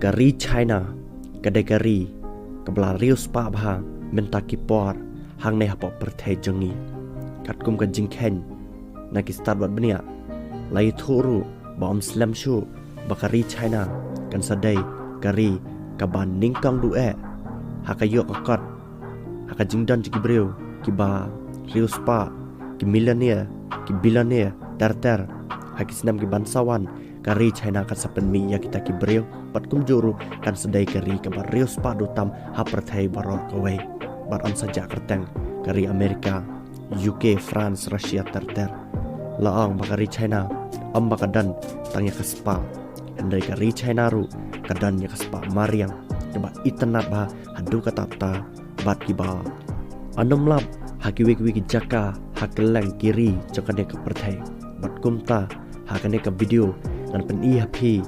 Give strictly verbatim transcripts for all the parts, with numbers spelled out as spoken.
Ka ri China ka dei ka ri kaba la riewspah bha mynta ki por hangne hapoh pyrthei jong ngi. Katkum ka jingkheiñ na ki stad bad bniah, la ïathuh ruh ba ym slem shuh ba ka ri China kan sa dei ka ri kaba nyngkong duh eh ha ka ïoh ka kot, ha ka jingdon jong ki briew kiba riewspah, ki millionaire, ki billionaire ter ter ha ki snem ki ban sa wan. Ka ri China kan sa pynmih ïa kita ki briew bad kumjuh ruh kan sa dei ka ri kaba riewspah duh tam ha pyrthei baroh kawei. Bad ym sa jah kyrteng ka ri America, U K, France, Russia ter ter. La ong ba ka ri China ym ba ka don tang ïa ka spah, hynrei ka ri China ruh ka don ïa ka spah mariang kaba itynnad bha haduh katta katta bad kiba ym lap ha kiwei kiwei ki jaka ha kylleng ki ri jong kane ka pyrthei. Bad kumta ha kane ka video ngan pyni ha phi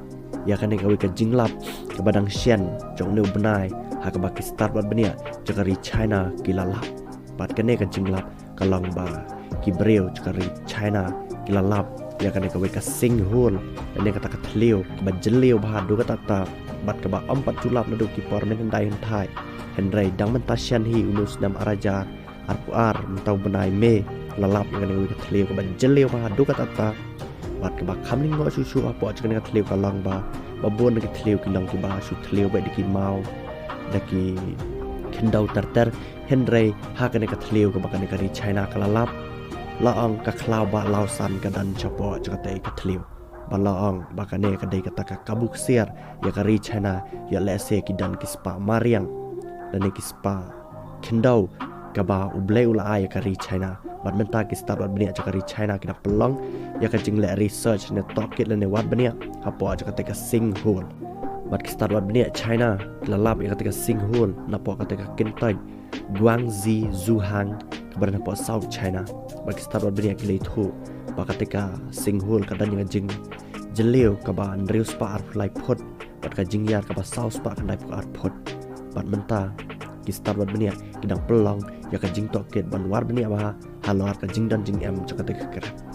ïa kane kawei ka jinglap kaba dang shen jong une u bnai ha kaba ki stad bad bniah jong ka ri China ki la lap. Bad kane ka jinglap ka long ba ki briew jong ka ri China ki la lap ïa kane kawei ka sinkhul, kane kata ka thliew kaba jylliew bha haduh katta katta bad kaba ym pat ju lap naduh ki por mynhyndai hynthai. Hynrei dang mynta shen hi une u snem ar hajar arphew ar, mynta u bnai May, la lap ïa kane kawei ka thliew kaba jylliew bha haduh katta katta bad kaba kham lyngngoh shuh shuh hapoh jong kane ka thliew ka long ba ba bun na ki thliew ki long kiba shu thliew beit da ki maw, da ki khyndew ter ter. Hynrei ha kane ka thliew kaba kane ka ri China ka la lap, la ong ka khlaw ba law san ka don shapoh jong katei ka thliew. Ba la ong ba kane ka dei kata ka kabu ksiar ïa ka ri China, ïa lehse ki don ki spah mariang lane ki spah khyndew kaba U Blei u la ai ïa ka ri China. Bad mynta ki stad bad bniah jong ka ri China ki dang pynlong ïa ka jingleh research ne tohkit lane wad bniah hapoh jong katei ka sinkhul. Bad ki stad bad bniah China ki la lap ïa katei ka sinkhul napoh katei ka kyntoit Guangxi Zhuhang kaba don hapoh South China. Bad ki stad bad bniah ki la ïathuh ba katei ka sinkhul ka don ïa ka jingjylliew kaba hynriew spah arphew lai phut bad ka jingïar kaba saw spah khyndai phew ar phut. Bad mynta ki stad bad bniah ki dang pynlong ïa ka jingtohkit ban wad bniah bha halor ka jingdon jingem jong katei ka kyntoit.